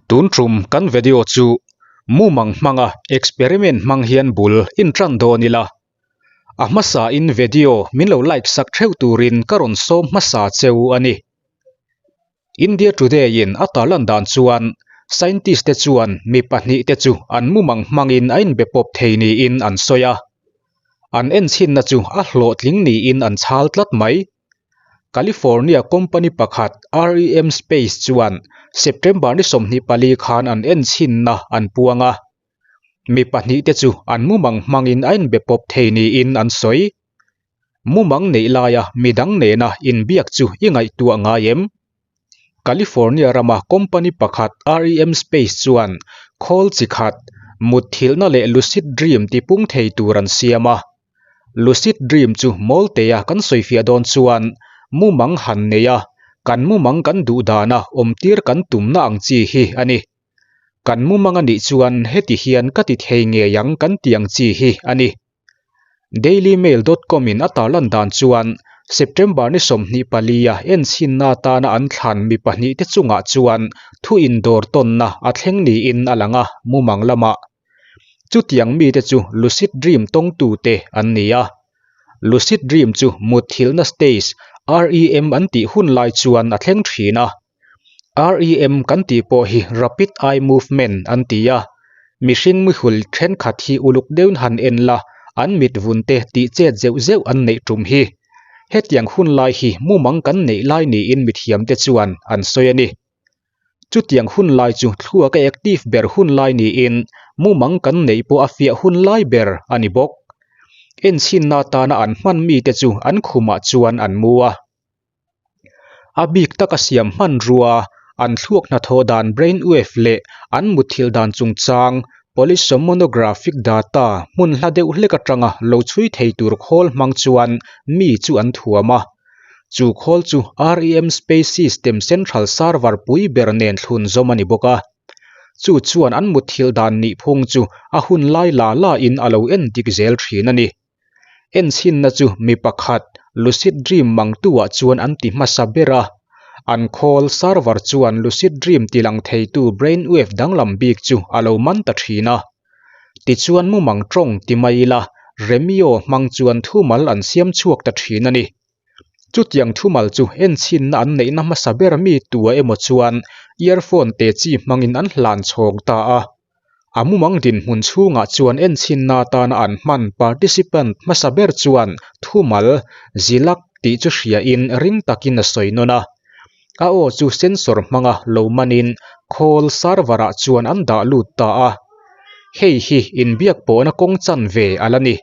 Tun tum kan video chu mumang hmanga experiment hmang hian bul intan dawn ila. A hmasa in video min lo like sak theuh turin ka rawn sawm hmasa cheu a ni. India Today in a tarlan dan chuan scientist te chuan mi pahnih te chu an mumang hmangin a inbe pawp thei niin an sawi a. An enchhinna chu a hlawhtling niin an chhal tlat mai. California company pakhat REM Space chuan September ni 24 khan an enchhinna an puang a. Mi pahnihte chu an mumang hmangin a inbe pawp thei niin an sawi. Mumang neih laia midang nena inbiak chu i ngaihtuah ngai em? California rama company pakhat REM Space chuan khawl chi khat, mutthilhna leh lucid dream tipung thei tur an siam a. Lucid dream chu mawltea kan sawifiah dawn chuan mumang han nei a, kan mumang kan duh dana awmtir kan tumna ang chi hi a ni. Kan mumang a nih chuan heti hian ka ti thei ngei ang kan ti ang chi hi a ni. Dailymail dot com in a tarlan dan chuan September ni 24 a enchhinna atana an thlan mi pahnihte chungah chuan thu indawr tawnna a thleng niin a lang a, mumang lamah. Chutiang mite chu lucid dream tawngtute an ni a. Lucid dream chu mutthilhna stage, REM an tih hun lai chuan a thleng thin a. REM kan tih pawh hi rapid eye movement an ti a. Mihring mihul thenkhat hi uluk deuhin han en la, an mit vun te tih chet zeuh zeuh an neih tum hi. Hetiang hun lai hi mumang kan neih lai niin mithiamte chuan an sawi a ni. Chutiang hun lai chu thluaka active ber hun lai niin mumang kan neih pawh a fiah hun lai ber a ni bawk. Enchhinna atana an hman mite chu an khumah chuan an mu a. A bik taka siam hmanrua, an thluak hnathawh dan brain wave leh an mutthilh dan chungchang polysomnographic data hmun hla deuh hlek atanga lo chhui thei tur khawl hmang chuan mi chu an thuam a. Chu khawl chu REM Space System Central Server pui ber nen thlun zawm a ni bawk a. Chu chuan an mutthilh dan nihphung chu a hun lai la la in a lo en dik zel thin a ni. Enchhinna chu mi pakhat lucid dream mangtuah chuan an ti hmasa ber a. An khawl server chuan lucid dream tilang theitu brain wave danglam bik chu a lo man ta thin a. Tichuan mumang tawng ti mai ila Remio hmang chuan thumal an siam chhuak ta thin a ni. Chutiang thumal chu enchhinna an neihna hmasa ber mi tua emaw chuan earphone te chi hmangin an hlan chhawng ta a. A mumang dinhmun chhungah chuan enchhinna atana an hman participant hmasa ber chuan thumal zilak tih chu hriain ring takin a sawi nawn a. A aw chu sensor hmanga lo manin khawl server ah chuan an dah lut ta a. Hei hi inbiak pawhna kawng chan ve a la ni.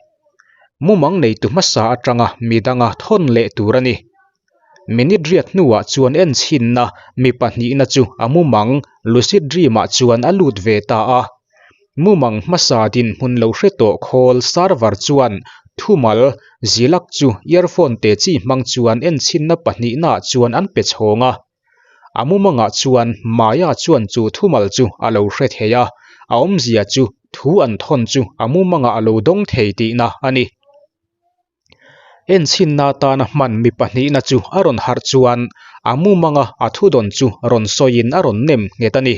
Mumang neitu hmasa atanga midanga thawn leh tur a ni. Minute riat hnuah chuan enchhinna mi pahnihna chu a mumang lucid dream ah chuan a lut ve ta a. Mumang hmasa dinhmun lo hre tawh khawl server chuan thumal zilak chu earphone te chi hmang chuan enchhinna pahnihnaah chuan an pe chhawng a. A mumangah chuan Maya chuan chu thumal chu a lo hre thei a, a awmzia chu thu an thawn chu a mumangah a lo dawng thei tihna a ni. Enchhinna atana hman mi pahnihna chu a rawn harh chuan a mumanga a thudawn chu rawn sawiin a rawn nem nghet a ni.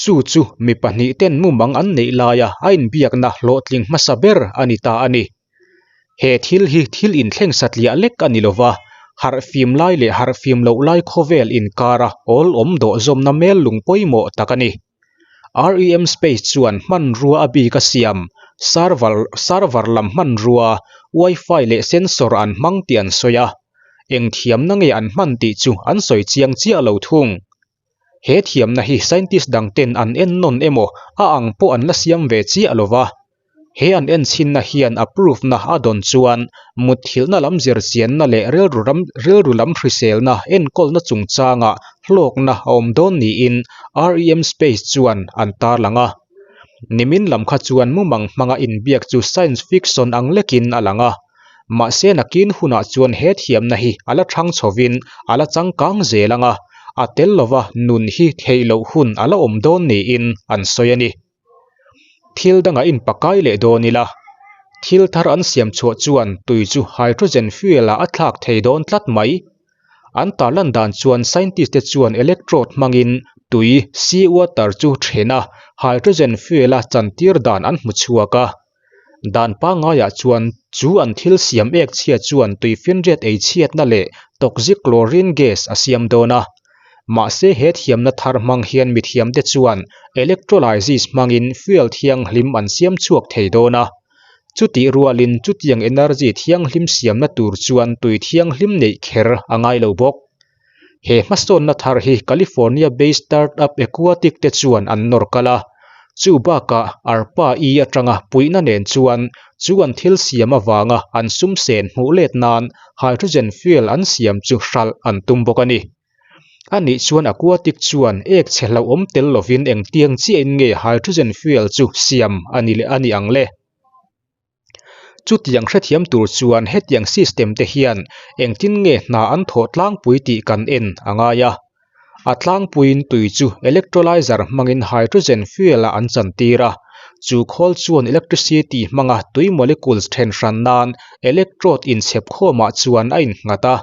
Chu chu mi pahnih ten mumang an neih laia a inbiakna hlawhtling hmasa ber a ni ta a ni. He thil hi thil inthleng satliah lek a ni lova, harhfim lai leh harhfim loh lai khawvel inkara awl awm dawh zawmna mel lung pawimawh tak a ni. REM Space chuan hmanrua a bik a siam, server server lam hmanrua, Wi-Fi leh sensor an hmang tih an sawi a. Eng thiamna nge an hman tih chu an sawi chiang chiah lo thung. He thiamna hi scientist dang ten an en nawn emaw a ang pawh an la siam ve chiah lo va. He an enchhinna hian a proof na a dawn chuan mutthilhna lam zirchianna leh rilru ram rilru lam hriselna enkawlna chungchangah hlawkna a awm dawn niin REM Space chuan an tarlang a. Nimin lam kha chuan mumang hmanga inbiak chu science fiction ang lekin a lang a. Mahse nakin hunah chuan he thiamna hi a la thang chhovin a la changkang zel ang a, a tel lova nun hi theih loh hun a la awm dawn niin an sawi a ni. Thil dangah inpakai leh dawn ila, thil thar an siam chhuah chuan tui chu hydrogen fuel ah a thlak thei dawn tlat mai. An tarlan dan chuan scientist te chuan electrode hmangin tui, sea water, chu then a, hydrogen fuel a chantir dan an hmu chhuak a. Dan pangaiah chuan chu an thil siam ek chhia chuan tuifinriat ei chhiatna leh toxic chlorine gas a siam dawn a. Mahse he thiamna thar hmang hian mithiamte chuan electrolysis hmangin fuel thianghlim an siam chhuak thei dawn a. Chutih rualin chutiang energy thianghlim siamna tur chuan tui thianghlim neih kher a ngai lo bawk. He hmasawnna thar hi California-based startup Equatic te chuan an nawr kal a. Chu bakah ARPA-E atanga puihna nen chuan chu an thil siam avanga an sum sen hmuh let nan hydrogen fuel an siam chu hralh an tum bawk a ni. A nih chuan Aquatic chuan ek chhe hlauhawm tel lovin engtiang chiahin nge hydrogen fuel chu siam a ni a ni ang le? Chutiang hrethiam tur chuan hetiang system te hian engtin nge hna an thawh tlangpui tih kan en a ngai a. A tlangpuiin tui chu electrolyzer hmangin hydrogen fuel ah an chantir a, chu khawl chuan electricity hmanga tui molecules then hran nan electrode inchhep khawmah chuan a innghat a.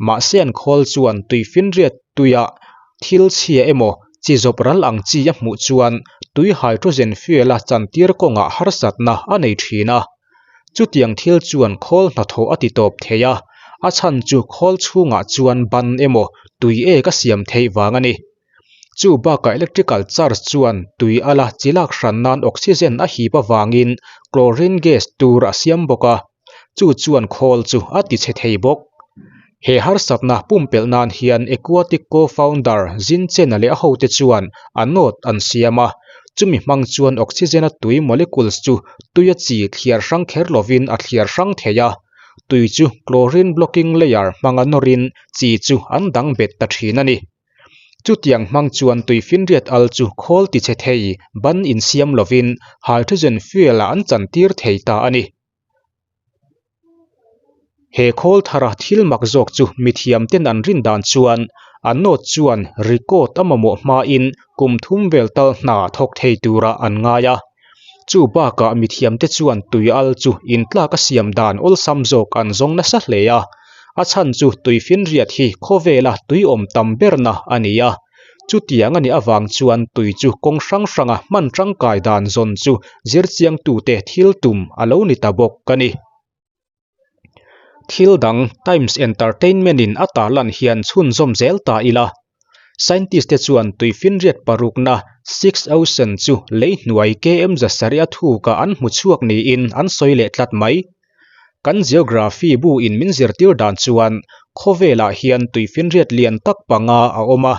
Mahse an khawl chuan tuifinriat tuiah thil chhia emaw chi zawp ral ang chi a hmuh chuan tui hydrogen fuel a chantir kawngah harsatna a nei thin a. Chutiang thil chuan khawl hnathawh a ti tawp thei a, a chhan chu khawl chhungah chuan ban emaw tui ek a siam theih vang a ni. Chu bakah electrical charge chuan tui ala chi lak hran nan oxygen a hip avangin chlorine gas tur a siam bawk a, chu chuan khawl chu a ti chhe thei bawk. He harsatna pumpelh nan hian Equatic co-founder Jin Chen-a leh a hote chuan a note an siam a, chumi hmang chuan oxygen-a tui molecules chu tuia chi thliar hrang kher lovin a thliar hrang thei a, tui chu chlorine blocking layer hmanga nawrin chi chu an dang bet ta thin a ni. Chutiang hmang chuan tuifinriat al chu khawl tichhe thei ban insiam lovin hydrogen fuel-ah an chantir thei ta a ni. He khawl thara thil mak zawk chu mithiam ten an rin dan chuan a note chuan record a mamawh hmain kum thum vel tal hna thawk thei tura an ngai a. Chu bakah mithiam te chuan tui al chu intlak a siam dan awlsam zawk an zawng nasa hle a, a chhan chu tuifinriat hi khawvela tui awm tam berna a ni a. Chutiang a nih avang chuan tui chu kawng hrang hranga hman tangkai dan zawn chu zirchiangtute thil tum a lo ni ta bawk a ni. Thil dang Times Entertainment in a tarlan hian chhunzawm zel ta ila. Scientist te chuan tuifinriat parukna Six Ocean chu lei hnuai KM zasarih a thukah an hmu chhuak niin an sawi leh tlat mai. Kan Geography bu in min zirtir dan chuan khawvelah hian tuifinriat lian tak panga a awm a,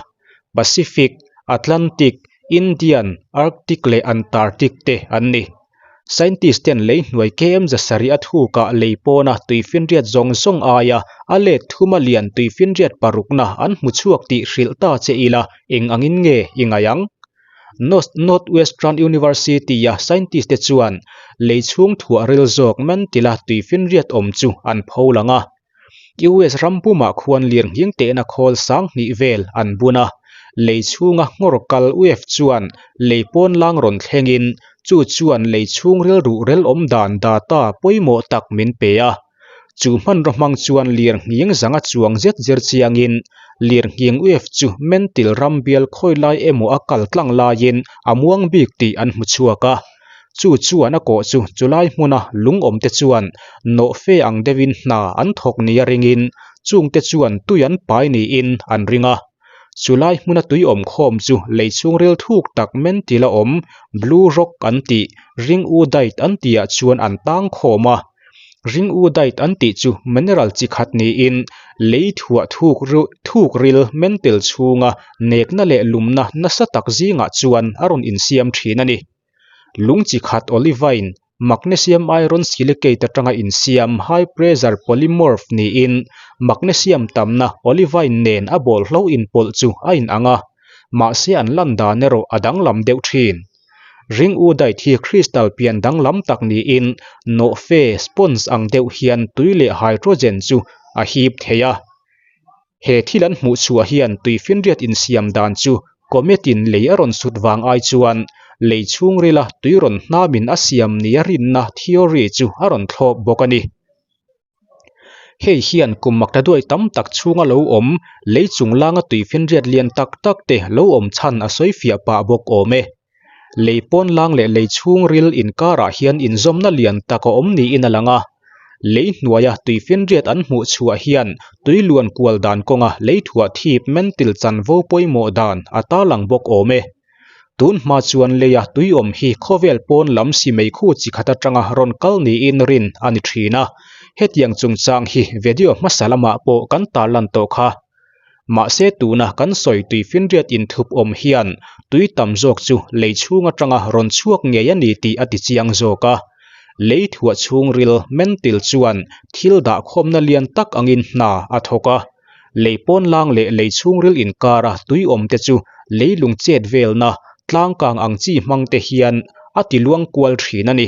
Pacific, Atlantic, Indian, Arctic leh Antarctic te an ni. Scientist ten lei hnuai KM zasarih a thukah lei pawna tuifinriat zawng zawng aia a let thuma lian tuifinriat parukna an hmu chhuak tih hrilh ta che ila eng angin nge i ngaih ang? Northwestern University-a scientist te chuan lei chhung thuah ril zawk Mantila tuifinriat awm chu an pho lang a. US ram pumah khuan lirnghing tehna khawl sang hnih vel an bun a, lei chhunga nghawr kal wave chuan lei pawn lang rawn thlengin chu chuan lei chhung rilru rel awm dan data pawimawh tak min pe a. Chu hmanraw hmang chuan lirnghing zanga chuang zet zir chiangin lirnghing wave chu mentil ram bial khawi lai emaw a kal tlang laiin a muang bik tih an hmu chhuak a. Chu chuan a kawh chu chulai hmuna lungawmte chuan nawhfe ang deuhin hna an thawk nia ringin chungte chuan tui an pai niin an ring a. Chulai hmuna tui awm khawm chu lei chhungril thuk tak mentila awm Blue Rock an tih Ringwoodite an tihah chuan an tang khawm a. Ringwoodite an tih chu mineral chi khat niin lei thuah thuk thuk ril mentil chhunga nekna leh lumna nasa tak zingah chuan a rawn insiam thin a ni. Lung chi khat olivine, magnesium iron silicate atanga insiam high pressure polymorph niin magnesium tamna olivine nen a bawlhlo inpawlh chu a inang a, mahse an lan dan erawh a danglam deuh thin. Ringwoodite hi crystal pian danglam tak niin nawhfe, sponge, ang deuh hian tui leh hydrogen chu a hip thei a. He thil an hmuh chhuah hian tuifinriat insiam dan chu comet-in lei a rawn sut vang ai chuan lei chhungrila tui rawn hnamin a siam nia rinna theory chu a rawn thlawp bawk a ni. Hei hian kum makta duai tam tak chhunga lo awm lei chunglanga tuifinriat lian tak tak te lo awm chhan a sawi fiah pah bawk awm e. Lei pawnlang leh lei chhungril inkarah hian inzawmna lian tak a awm niin a lang a. Lei hnuaia tuifinriat an hmuh chhuah hian tui luan kual dan kawnga lei thuah thip mentil chanvo pawimawh dan a tarlang bawk awm e. Tun hma chuan leia tui awm hi khawvel pawn lam si meikhu chi khat atanga rawn kal niin rin a ni thin a, hetiang chungchang hi video hmasa lamah pawh kan tarlan tawh kha. Mahse tuna kan sawi tui finriat inthup awm hian tui tam zawk chu lei chhung atanga rawn chhuak ngei a ni tih a ti chiang zawk a. Lei thuah chhungril mentil chuan thil dahkhawmna lian tak angin hna a thawk a. Lei pawnlang leh lei chhungril inkara tui awm te chu leilung chet velna tlangkang ang chi hmang te hian a ti luang kual thin a ni.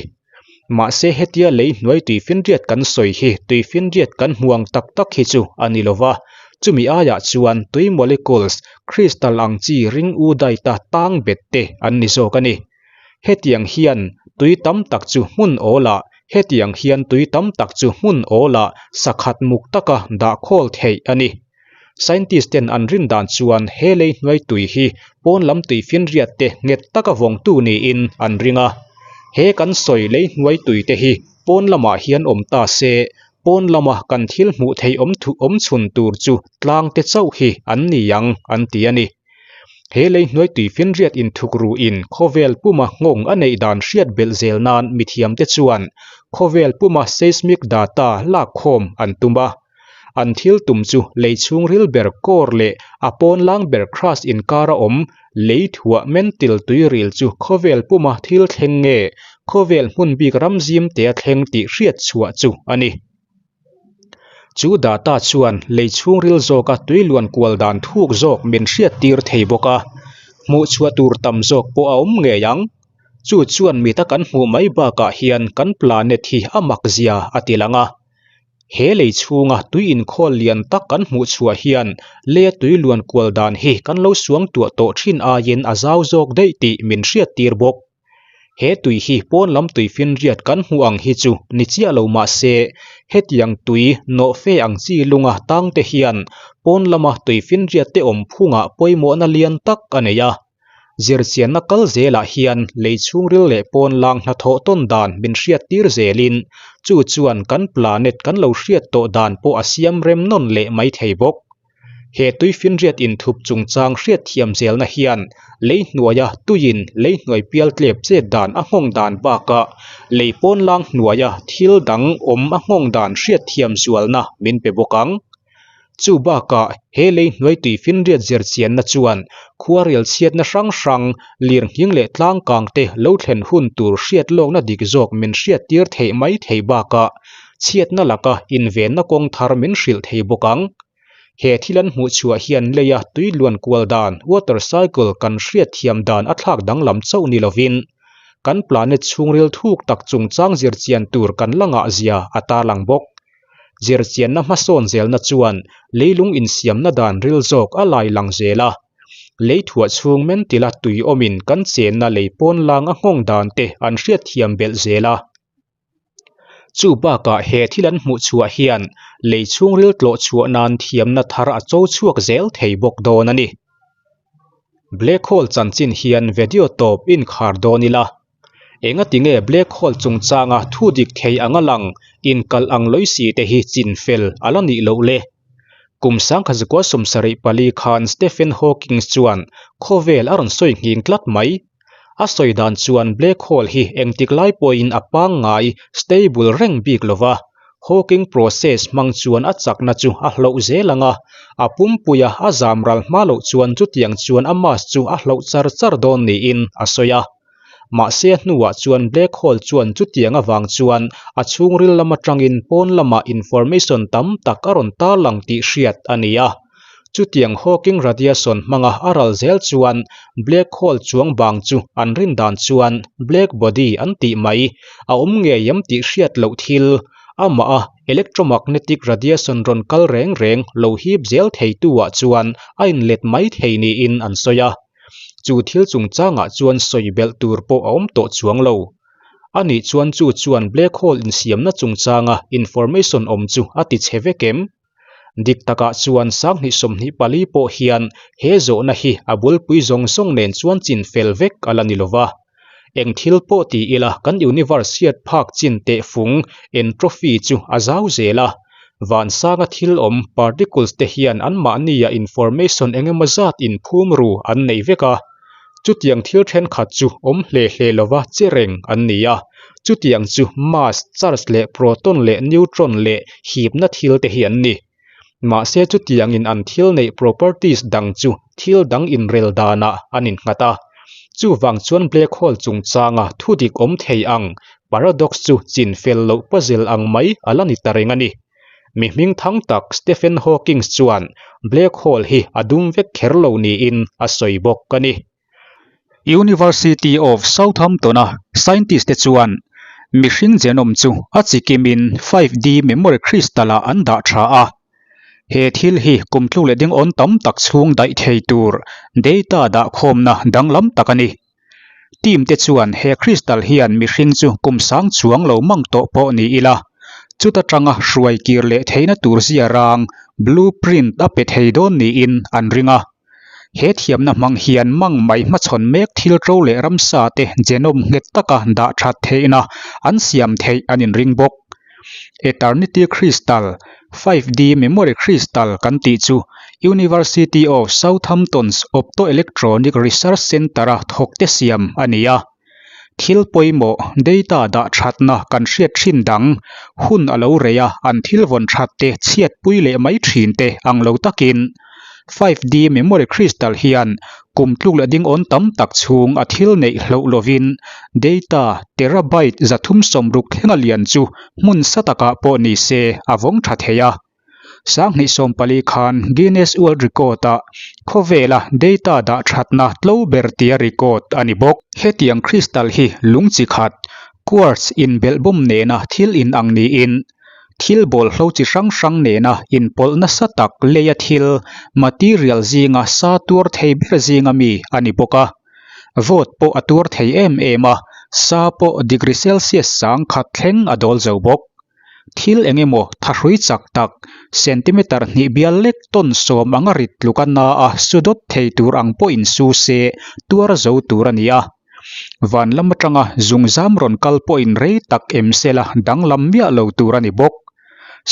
Mahse hetia lei hnuai tuifinriat kan sawi hi tuifinriat kan hmu ang tak tak hi chu a ni lova, chumi aiah chuan tui molecules crystal ang chi ring u daita tang bet te an ni zawk a ni. Hetiang hian tui tam tak chu hmun awlah Hetiang hian tui tam tak chu hmun awlah sakhat muk taka dah khawl theih a ni. Scientist ten an rin dan chuan he lei hnuai tui hi pawn lam tui finriat te nghet taka vawngtu niin an ring a. He kan sawi lei hnuai tui te hi pawn lamah hian awm ta se, pawn lama kan thil hmuh theih awm thu awm chhun tur chu tlang te chauh hi an ni ang an ti a ni. He lei hnuai tui finriat inthuk ruin khawvel puma nghawng a neih dan hriat belh zel nan mithiamte chuan khawvel puma seismic data lakkhawm an tum a. An thil tum chu lei chhungril ber core leh a pawnlang ber crust inkara awm lei thuah mentil tuiril chu khawvel puma thil thleng nge khawvel hmun bik ram zim tea thleng tih hriat chhuah chu a ni. Chu data chuan lei chhungril zawka tui luan kual dan thuk zawk min hriattir thei bawk a, hmuh chhuah tur tam zawk pawh a awm ngei ang. Chu chuan mita kan hmuh mai bakah hian kan planet hi a mak zia a ti lang a. He lei chhunga tui inkhawl lian tak kan hmuh chhuah hian leia tui luan kual dan hi kan lo suang tuah tawh thin aiin a zau zawk daih tih min hriattir bawk. He tui hi pawn lam tui finriat kan hmuh ang hi chu ni chiah lo mah se, hetiang tui nawh fe ang chi lunga tang te hian pawn lama tui finriat te awm phungah pawimawhna lian tak a nei a. Zirchianna kal zelah hian lei chhungril leh pawn lang hnathawh tawn dan min hriattir zelin chu chuan kan planet kan lo hriat tawh dan pawh a siam rem nawn leh mai thei bawk. He tuifinriat inthup chungchang hriatthiam zelna hian lei hnuaia tuiin lei hnuai pial tlep chet dan a nghawng dan bakah lei pawnlang hnuaia thil dang awm a nghawng dan hriatthiam zualna min pe bawk ang. Chu bakah he lei hnuai tuifinriat zirchianna chuan khuarel chhiatna hrang hrang, lirnghing leh tlangkang te lo thlen hun tur hriat lawkna dik zawk min hriattir theih mai thei bakah chhiatna laka invenna kawng thar min hrilh thei bawk ang. He thil an hmuh chhuah hian leia tui luan kual dan, water cycle, kan hriat thiam dan a thlak danglam chauh ni lovin, kan planet chhungril thuk tak chungchang zirchian tur kan la ngah zia a tarlang bawk. Zirchianna hmasawn zelna chuan leilung insiamna dan ril zawk a lai lang zel a. Lei thuah chhung mentila tui awmin kan chenna lei pawnlang a nghawng dan te an hriatthiam belh zel a. Chu bakah he thil an hmuh chhuah hian lei chhungril tlawh chhuah nan thiamna thar a cho chhuak zel thei bawk dawn a ni. Black hole chanchin hian video tawp inkhar dawn ila. Engati nge black hole chungchanga thu dik thei anga lang inkalh ang lawi si te hi chin fel a la nih loh le? Kum sangkhazikua 74 khan Stephen Hawking chuan khawvel a rawn sawi nghing tlat mai. A sawi dan chuan black hole hi engtik lai pawhin a pangngai, stable, reng bik lo va, Hawking process hmang chuan a chakna chu a hloh zel ang a, a pumpuia a zam ral hma loh chuan chutiang chuan a mass chu a hloh char char dawn niin a sawi a. Mahse a hnuah chuan black hole chuan chutiang avang chuan a chhungril lam atangin pawn lamah information tam tak a rawn tarlang tih hriat a ni a. Chutiang Hawking radiation hmanga a ral zel chuan black hole chuang bang chu an rin dan chuan black body an tih mai a awm ngei em tih hriat loh thil, amah a electromagnetic radiation rawn kal reng reng lo hip zel theitu ah chuan a inlet mai thei niin an sawi a. Chu thil chungchangah chuan sawi belh tur pawh a awm tawh chuang lo. Anih chuan chu chuan black hole insiamna chungchanga information awm chu a ti chhe vek em? Dik takah chuan 2024 pawh hian he zawhna hi a bulpui zawng zawng nen chuan chin fel vek a la ni lo va. Eng thil pawh ti ila kan universe hriat phak chin tehfung entropy chu a zau zel a. Vansanga thil awm particles te hian anmahnia information engemaw zat inphum ru an nei vek a. Chutiang thil thenkhat chu awm hle hle lova che reng an ni a, chutiang chu mass, charge leh proton leh neutron leh hipna thil te hi an ni. Mahse chutiangin an thil neih properties dang chu thil dang inrel danah an innghat a. Chuvang chuan black hole chungchanga thudik awm thei ang paradox chu chinfel loh puzzle ang mai a la ni ta reng a ni. Mi hming thang tak Stephen Hawkings chuan black hole hi a dum vek kher lo niin a sawi bawk a ni. University of Southampton-a scientist te chuan mihring genome chu a chikimin 5D memory crystal-ah an dah tha a. He thil hi kum tluk leh ding awn tam tak chhung daih thei tur data dahkhawmna danglam tak a ni. Team te chuan he crystal hian mihring chu kum sang chuang lo mang tawh pawh ni ila, chuta tanga hruai kir leh theihna tur zia rang blue print a pe thei dawn niin an ring a. He thiamna hmang hian mang mai hmachhawn mek thil ṭo leh ramsa te genome nghet taka dah that theihna an siam theih an inring bawk. Eternity Crystal, 5D Memory Crystal kan tih chu University of Southampton's Optoelectronic Research Centre-a thawkte siam a ni a. Thil pawimawh, data dah thatna kan hriat thin dang, hun a lo rei a, an thil vawn that te chhiatpui leh mai thin te ang lo takin 5D Memory Crystal hian kum tluk leh ding awn tam tak chhung a thil neih hloh lovin data terabyte 360 thlenga lian chu hmun sa takah pawh ni se a vawng tha thei a. 2014 khan Guinness World Record-ah khawvela data dah thatna tlo ber tia record a ni bawk. Hetiang crystal hi lung chi khat, quartz inbelhbawm nena thil inang niin Thil bawlhlo chi hrang hrang nena inpawlh nasa tak leia thil, material, zinga sa tuar thei ber zinga mi a ni bawk a. Vawt pawh a tuar thei em em a, sa pawh degree celsius sang khat thleng a dawl zo bawk. Thil eng emaw thahrui chak tak, centimeter hnih bial lek tawn sawm anga rit tluka na a su dawt thei tur ang pawhin su se tuar zo tur a ni a. Van lam atanga zungzam rawn kal pawhin rei tak em sela danglam miah lo tur a ni bawk.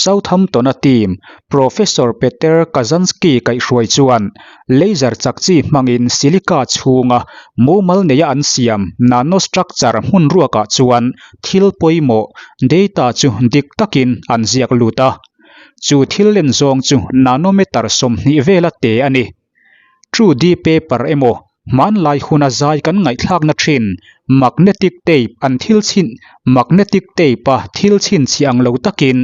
Southampton-a team Professor Peter Kazansky kaihhruai chuan laser chak chi hmangin silica chhunga mumal neia an siam nanostructure hmun ruakah chuan thil pawimawh, data, chu dik takin an ziak lut a. Chu thil len zawng chu nanometer 20 vela te a ni. 2D paper emaw hmanlai huna zai kan ngaihthlakna thin magnetic tape an thil chhin magnetic tape a thil chhinchhiah ang lo takin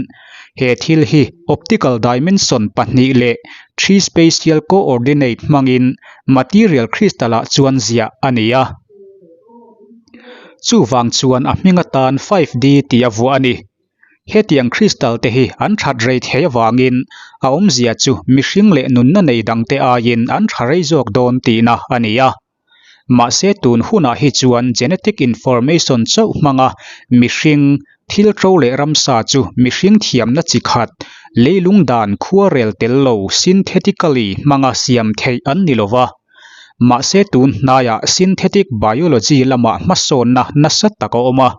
he thil hi optical dimension pahnih leh three spatial coordinate hmangin material crystal ah chuan ziah a ni a. Chuvang chuan a hming atan 5D tih a vuah a ni. Hetiang crystal te hi an that rei thei avangin a awmzia chu mihring leh nunna nei dangte aiin an tha rei zawk dawn tihna a ni a. Mahse tun hunah hi chuan genetic information chauh hmanga mihring, thil ṭo leh ramsa chu mihring thiamna chi khat, leilung dan khuarel tel lo synthetically hmanga siam theih an ni lo va. Mahse tun hnaiah synthetic biology lamah hmasawnna nasa tak a awm a.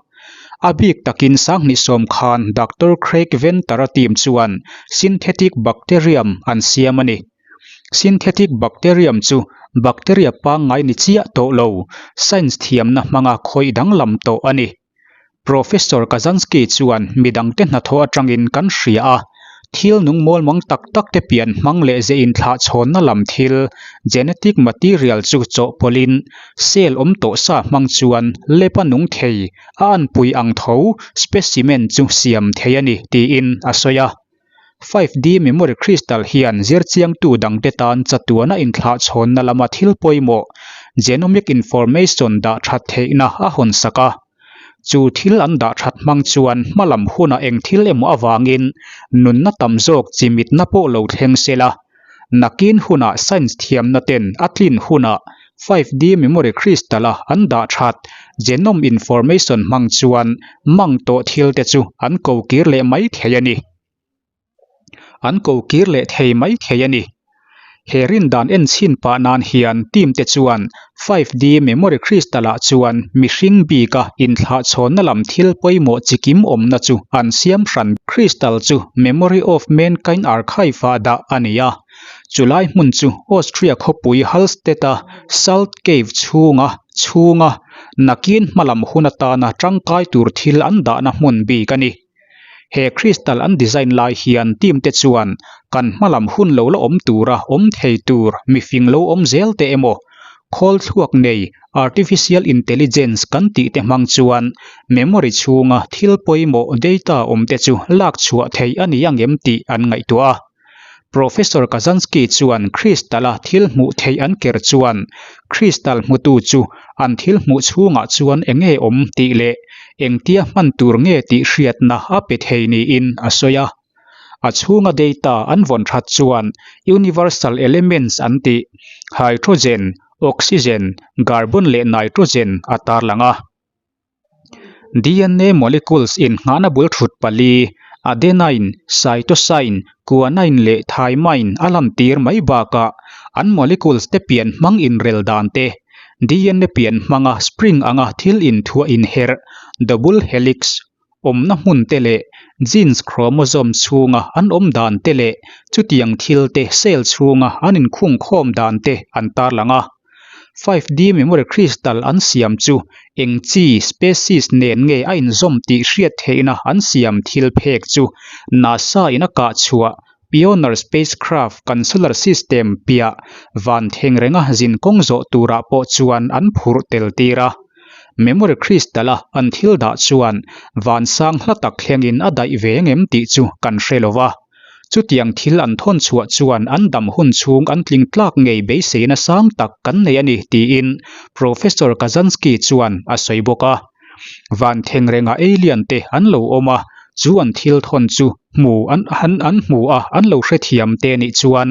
A bik takin 2010 khan Doctor Craig Venter-a team chuan synthetic bacterium an siam a ni. Synthetic bacterium chu bacteria pangngai ni chiah tawh lo, science thiamna hmanga khawih danglam tawh a ni. Professor Kazansky chuan midangte hnathawh atangin kan hria a, thil nung mawlmang tak tak te pian hmang leh ze inthlahchhawnna lam thil, genetic material, chu chawhpawlhin cell awm tawh sa hmang chuan lab a nung thei, a anpui ang tho specimen chu siam thei a ni, tiin a sawi a. 5D memory crystal hian zirchiangtu dangte tan chatuana inthlahchhawnna lama thil pawimawh, genomic information dah that theihna a hawnsak a. Chu thil an dah that hmang chuan hmalam huna eng thil emaw avangin nunna tam zawk chimitna pawh lo thleng sela. Nakin hunah science thiamna ten a tlin hunah 5D memory crystal-a an dah that. Genome information hmang chuan mang tawh thil te chu an ko kir leh mai thei a ni. An ko kir leh thei mai thei a ni. He rindan en chhin pah nan hian team te chuan 5D memory crystal ah chuan mihring bika inthlahchhawnna lam thil pawimawh chikim awmna chu an siam hran. Crystal chu Memory of Mankind Archive ah dah a ni a. Chulai hmun chu Austria khawpui Hallstatt-a Salt Cave chhunga chhunga nakin hmalam hun atana tangkai tur thil an dahna hmun bik a ni. He crystal an design lai hian team te chuan kan hmalam hun lo la awm tura awm thei tur mifing lo awm zel te emaw khawl thluak nei artificial intelligence kan tih te hmang chuan memory chhunga thil pawimawh data awm te chu lak chhuah theih a ni angem tih an ngaihtuah a. Professor Kazansky chuan Crystal-a thil hmuh theih an ker chuan Crystal hmutu chu an thil hmuh chhungah chuan eng nge awm tih leh engtia hman tur nge tih hriatna a pe thei niin a sawi a. A chhunga data an vawn that chuan universal elements an tih, hydrogen, oxygen, carbon leh nitrogen a tarlang a. DNA molecules innghahna bul thut pali, adenine, cytosine, guanine leh thymine a lantir mai bakah an molecules te pian hmang inrel dan te, DNA pian hmanga spring anga thil inthuah inherh, double helix, awmna hmun te leh genes chromosome chhunga an awm dan te leh chutiang thil te cell chhunga an inkhungkhawm dan te an tarlang a. 5D memory crystal an siam chu eng chi, species, nen nge a inzawm tih hriat theihna an siam thil phek chu NASA in a kah chhuah Pioneer spacecraft kan solar system piah van theng renga zin kawng zawh turah pawh chuan an phurh tel tir a. Memory crystal a an thil dah chuan van sang hla tak thlengin a daih ve ngem tih chu kan hre lo va. Chutiang thil an thawn chhuah chuan an dam hun chhung an tling tlak ngei beiseina sang tak kan nei a ni, tiin Professor Kazansky chuan a sawi bawk a. Van thengrenga alien te an lo awm a, chu an thil thawn chu hmu an an an hmu a, an lo hrethiam te nih chuan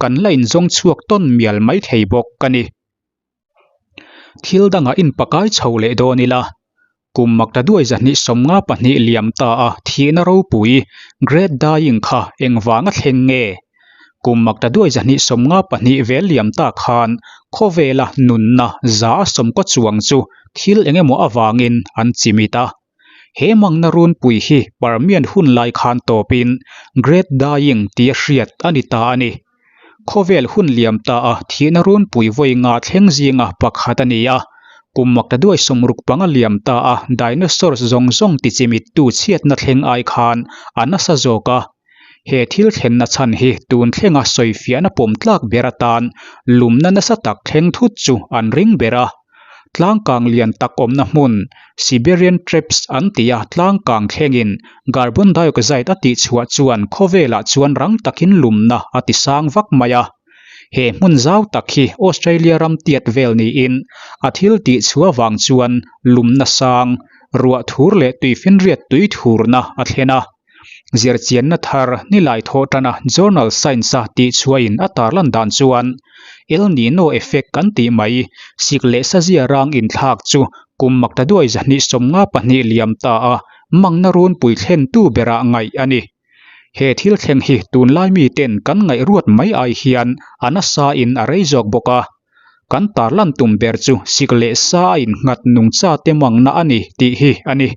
kan la inzawng chhuak tawn mial maithei bawk a ni. Thil dangah inpakai chho leh dawn ila, kum makta duai 292 liam ta a thihna ropui Great Dying kha engvanga thleng nge? Kum makta duai 292 vel liam ta khan khawvela nunna za a sawmkaw chuang chu thil eng emaw avangin an chimit a. He mangna runpui hi Permian hun lai khan tawpin Great Dying tia hriat a ni ta a ni. Khawvel hun liam ta a thihna runpui vawi nga thleng zinga pakhat a ni a, kum maktaduai 65 liam ta a dinosaurs zawng zawng tichimittu chhiatna thleng ai khan a nasa zawk a. He thil thlenna chhan hi tun thlenga sawifiahna pawm tlak ber atan lumna nasa tak thleng thut chu an ring ber a. Tlangkang lian tak awmna hmun, Siberian Traps an tia tlangkang thlengin carbon dioxide a tihchhuah chuan khawvelah chuan rang takin lumna a tisang vak mai a. He hmun zau tak hi Australia ram tiat vel niin a thil tihchhuah vang chuan lumna sang, ruah thur leh tuifinriat tui thurna a thlen a. Zirchianna thar nilai thawh tana Journal Science-a tihchhuahin a tarlan dan chuan El Nino effect kan tih mai, sik leh sazia rang inthlak chu kum maktaduai 292 liam ta a mangna runpui thlentu berah ngaih a ni. He thil thleng hi tunlai miten kan ngaihruat mai ai hian a nasain a rei zawk bawk a. Kan tarlan tum ber chu sik leh sa a innghat nungchate mangna a ni tih hi a ni.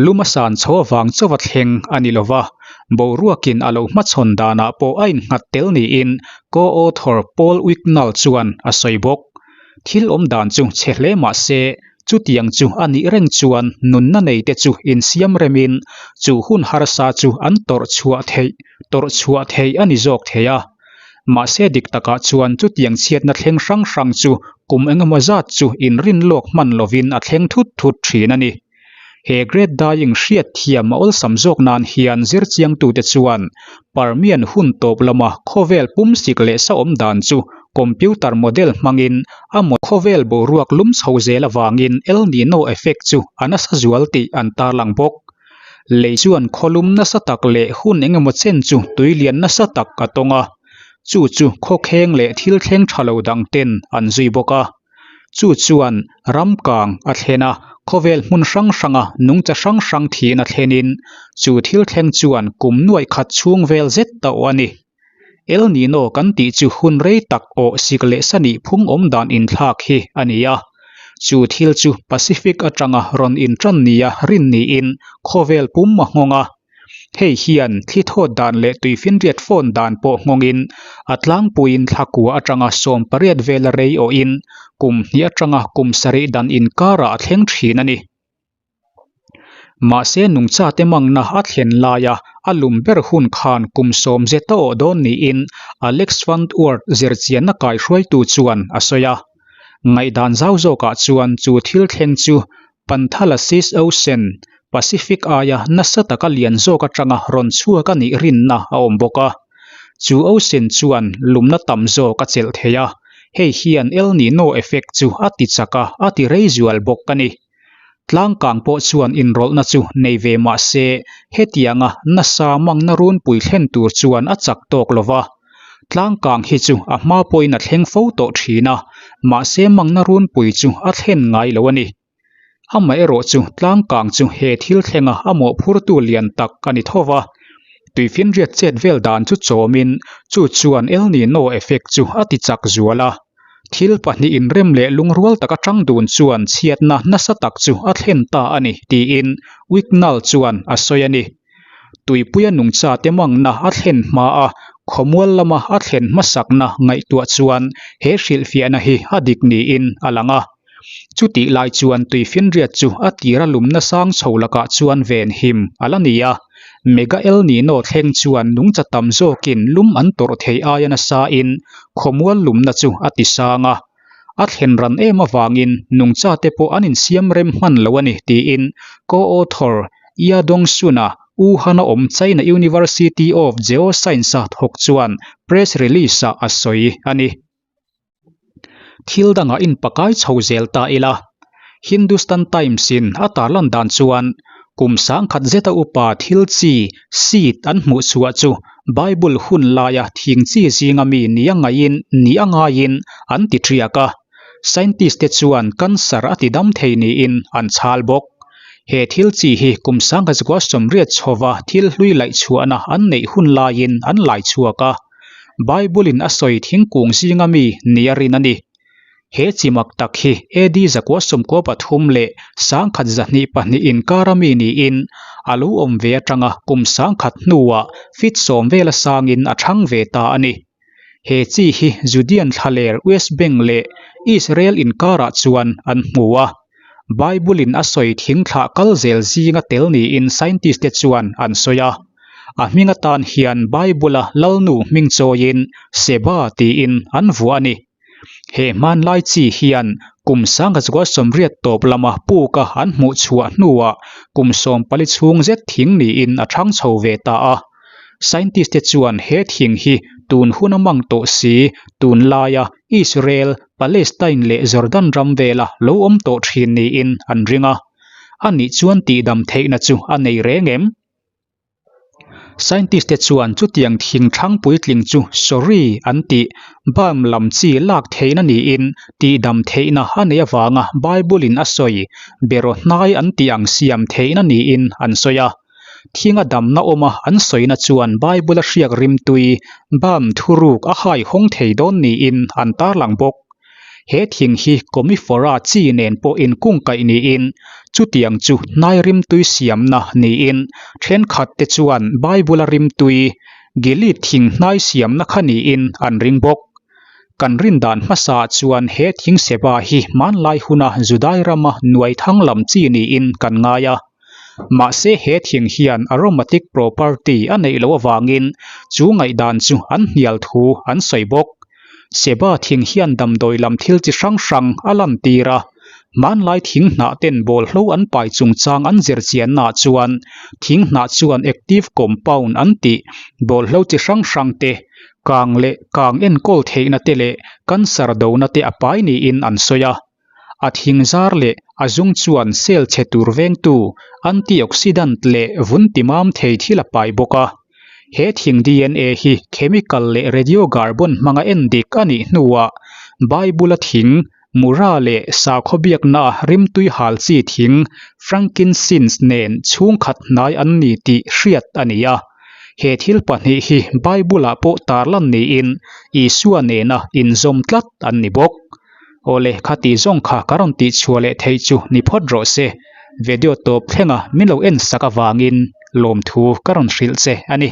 Luma san chho avang chauha thleng a ni lova, boruakin a lo hmachhawn danah pawh a innghat tel niin co-author Paul Wignall chuan a sawi bawk. Thil awm dan chu chhe hle mah se, chutiang chu a nih reng chuan nunna neite chu insiam remin chu hun harsa chu an tawrh chhuah theih tawrh chhuah theih a ni zawk thei a. Mahse dik takah chuan chutiang chhiatna thleng hrang hrang chu kum engemaw zat chu inrin lawk hman lovin a thleng thut thut thin a ni. He Great Dying hriat thiam a awlsam zawk nan hian zirchiangtute chuan Permian hun tawp lama khawvel pum sik leh sa awm dan chu computer model hmangin a khawvel boruak lum chho zel avangin El Nino effect chu a nasa zual tih an tarlang bawk. Lei chuan khawlum nasa tak leh hun eng emaw chen chu tui lian nasa tak a tawng a, chu chu khawkheng leh thil thleng tha lo dang ten an zui bawk a. Chu chuan ram kang a thlen a, khawvel hmun hrang hranga nungcha hrang hrang thihna thlenin chu thil thleng chuan kum nuaih khat chhung vel zet ta awh a ni. El Nino kan tih chu hun rei tak awh sik leh sa nih phung awm dan inthlak hi a ni a. Chu thil chu Pacific atanga rawn intan nia rin niin khawvel pum a nghawng a. Hei hian thli thawt dan leh tuifinriat fawn dan pawh nghawngin a tlangpuiin thla kua atanga 18 vela rei awhin kum hnih atanga kum sarih dan inkarah a thleng thin a ni. Mahse nungchate mangna a thlen laia a lum ber hun khan kum sawm zet a awh dawn niin Alex van Oort zirchianna kaihruaitu chuan a sawi a. Ngaihdan zau zawkah chuan chu thil thleng chu Panthalasis Ocean, Pacific aia nasa taka lian zawk atanga rawn chhuak a nih rinna a awm bawk a. Chu ocean chuan lumna tam zawk a chelh thei a, hei hian El Nino effect chu a ti chak a, a ti rei zual bawk a ni. Tlangkang pawh chuan inrawlhna chu nei ve mah se, hetianga nasa mangna runpui thlen tur chuan a chak tawk lo va. Tlangkang hi chu a hma pawhin a thleng fo tawh thin a, mahse mangna runpui chu a thlen ngai lo a ni. Amaherawh chu tlangkang chu he thil thlenga a mawhphurtu lian tak a ni tho va, tuifinriat chet vel dan chu chawmin chu chuan El Nino effect chu a ti chak zual a. Thil pahnih inrem leh lungrual taka tang dun chuan chhiatna nasa tak chu a thlen ta a ni, tiin Wignall chuan a sawi a ni. Tuipuia nungchate mangna a thlen hma a, khawmual lama a thlen hmasakna ngaihtuah chuan he hrilhfiahna hi a dik niin a lang a. Chutih lai chuan tuifinriat chu a tira lumna sang chho lakah chuan venhim a la ni a. Mega El Nino thleng chuan nungcha tam zawkin lum an tawrh theih aia nasain khawmual lumna chu a ti sang a. A thlen ran em avangin nungchate pawh an insiam rem hman lo a ni tiin co-author Yadong Sun-a Wuhan-a awm China University of Geoscience-a thawk chuan press release-ah a sawi a ni. Thil dangah inpakai chho zel ta ila. Hindustan Times-in a tarlan dan chuan kum sangkhat zeta upa thil chi, seed, an hmuh chhuah chu Bible hun laia thing chi zinga mi nia ngaiin ni a ngaiin an ti ṭiak a. Scientist-te chuan cancer a ti dam thei niin an chhal bawk. He thil chi hi kum sangkhat zakua sawmriat chhova thil hlui laih chhuahna an neih hun laiin an lai chhuak a. Bible-in a sawi thingkung zinga mi nia rin a ni. He chi mak tak hi AD 1993 leh 1202 inkara mi niin a lo awm ve atanga kum sangkhat hnuah feet sawm vela sangin a chhang ve ta a ni. He chi hi Judean thlaler West Bank leh Israel inkarah chuan an hmu a. Bible-in a sawi thing thlah kal zel zinga tel niin scientist-te chuan an sawi a. A hming atan hian Bible-a Lalnu hming chawiin Seba tiin an vuah a ni. He hmanlai chi hian kum sangkazua sawmriat tawp lama puka an hmuh chhuah hnuah kum 14 chhung zet thing niin a thang chho ve ta a. Scientist te chuan he thing hi tun hun a mang tawh si, tunlaia Israel, Palestine leh Jordan ram vela lo awm tawh thin niin an ring a. Anih chuan tihdam theihna chu a nei reng em? Scientist te chuan chutiang thing thlang puitling chu sorry an tih balm lam chi lak theihna niin tihdam theihna a neih avanga Bible in a sawi beraw hnai an tih ang siam theihna niin an sawi a. Thinga damna awma an sawina chuan Bible a hriak rimtui balm thuruk a hai hawng thei dawn niin an tarlang bawk. He thing hi Commiphora chi nen pawh inkungkaih niin, chutiang chu hnai rimtui siamna niin, thenkhat te chuan Bible-a rimtui, Gilead thing hnai siamna kha niin an ring bawk. Kan rindan hmasaah chuan he thing seba hi hmanlai huna Judai rama nuai thang lam chi niin kan ngai a. Mahse he thing hian aromatic property a neih loh avangin chu ngaihdan chu an hnial thu an sawi bawk. Seba thing hian damdawi lam thil chi hrang hrang a lantir a, hmanlai thing hnah ten bawlhlo an pai chungchang an zir chiannaah chuan thing hnah chuan active compound an tih bawlhlo chi hrang hrang te, kang leh kang enkawl theihna te leh cancer dona te a pai niin an sawi a. A thing zar leh a zung chuan cell chhe tur vengtu antioxidant leh vun timam thei thil a pai bawk a. He thing DNA hi chemical leh radiocarbon hmanga en dik a nih hnuah Bible-a thing. Mura leh sakhaw biaknaa rimtui hal chi thing frankincense nen chhungkhat hnai an ni tih hriat a ni a. He thil pahnih hi Bible-ah pawh tarlan niin Isua nena inzawm tlat an ni bawk. Awle, khati zawng kha ka rawn tihchhuah leh theih chu ni phawt rawh se. Video tawp thlenga min lo en sak avangin lawmthu ka rawn hrilh che a ni.